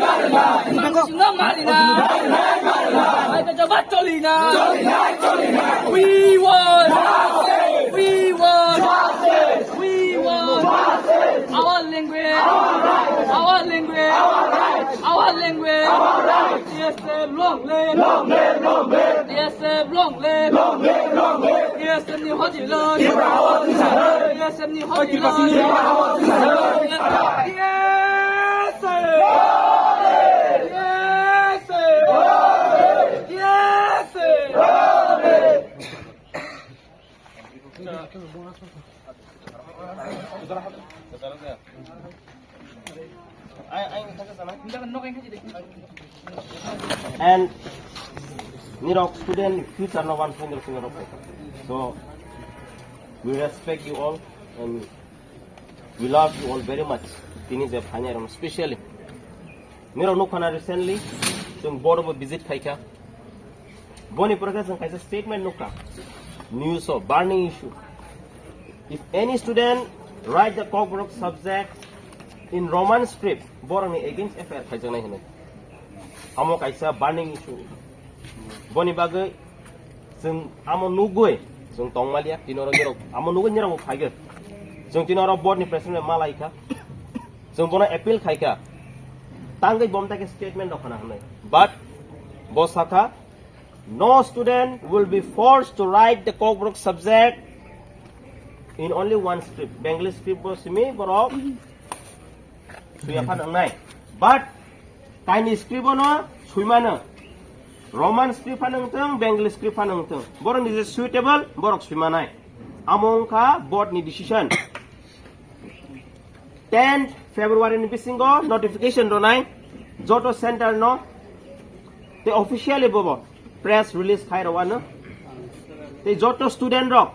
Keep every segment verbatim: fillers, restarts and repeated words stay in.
Bangkok. Sino marina. Ai, beto bat cholina. We want. We want. We want. Our language. Our language. Our language. Yes, sir. Long live. Long live. Long live. Yes, sir. Long live. Long live. Long live. Yes, sir. Ni hojilo. Yes, sir. Ni hojilo. Yes, sir. Yes, sir. Yes, sir. And nirok student future no one final final rok. So we respect you all and we love you all very much. Tini je final round specially. Nirok nukha na recently, chwng board bo visit khaikha. Boni pore khe chwng kaisa statement nukha. News o burning issue. If any student write the Kokborok subject in Roman script, borokni against F I R khaijaknai hinwi. Amo kaisa burning issue. Boni bagwi chwng amo nugwi chwng tongmaliya, tini oro nirok amo nugwi nirok bo phaigwi. Chwng tini oro board ni president bai malaikha. Chwng bono appeal khaikha. Tangwi bomta khe statement rok khana hwnwi. But bo sakha, no student will be forced to write the Kokborok subject in only one script. Bengali script bo simi borok suya phan wngnai. But kaini script no suimano. Roman script phan wngthung, Bengali script phan wngthung. Borok ni je suitable, borok suimanai. Amo wngkha board ni decision. Tenth February ni bisingo notification ronai joto center no, te officially bobo press release khai rwano. Te joto student rok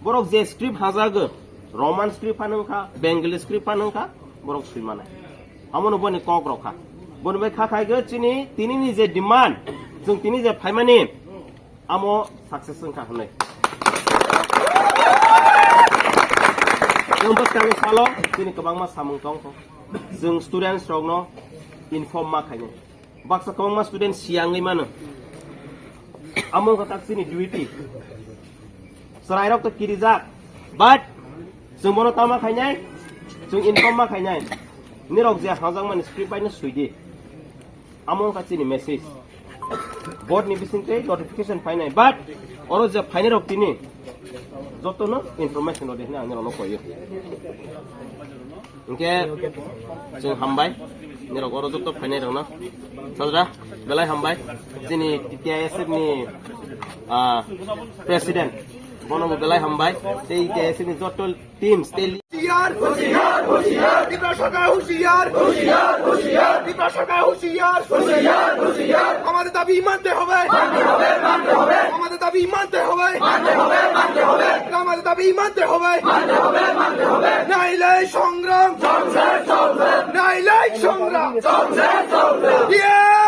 borok je script hajago, Roman script phan wngkha, Bengali script phan wngkha, borok suimanai. Amo no boni kok rok kha. Boni bai kha khai go chini tini ni je demand, chwng tini je phaimani, amo success wngkha hwnwi. Chwng bwskangni salo chini kwbangma samung tongkho. Chwng students rokno inform ma khainai. Baksa kwbangma student siyangwi mano. Amo wngkha tak chini duty. Chwrairok to kirijak. But chwng bono tama khainai, chwng inform ma khainai. Nirok je hajakmani script bai no suidi. Amo wngkha chini message. Board ni bising tei notification phainai, but oro je phainai rok tini joto no information rw di hwnwi ang nirok no koyo. Hwnkhe chwng hambai, nirok oro joto phainai rok no. Sajra, belai hambai. Chini T T I S F ni, ah, president, bono bo belai hambai. Tei T T I S F ni joto teams, tei li- হুঁশিয়ার, হুঁশিয়ার, হুঁশিয়ার। ত্রিপুরা সরকার হুঁশিয়ার, হুঁশিয়ার, হুঁশিয়ার। ত্রিপুরা সরকার হুঁশিয়ার, হুঁশিয়ার, হুঁশিয়ার। আমাদের দাবি মানতে হবে, মানতে হবে, মানতে হবে। আমাদের মানতে হবে, মানতে হবে। আমাদের দাবি মানতে হবে। মানতে হবে, মানতে হবে। নাইলে সংগ্রাম চলছে, চলছে। নাইলে সংগ্রাম চলছে, চলছে। ইয়ে!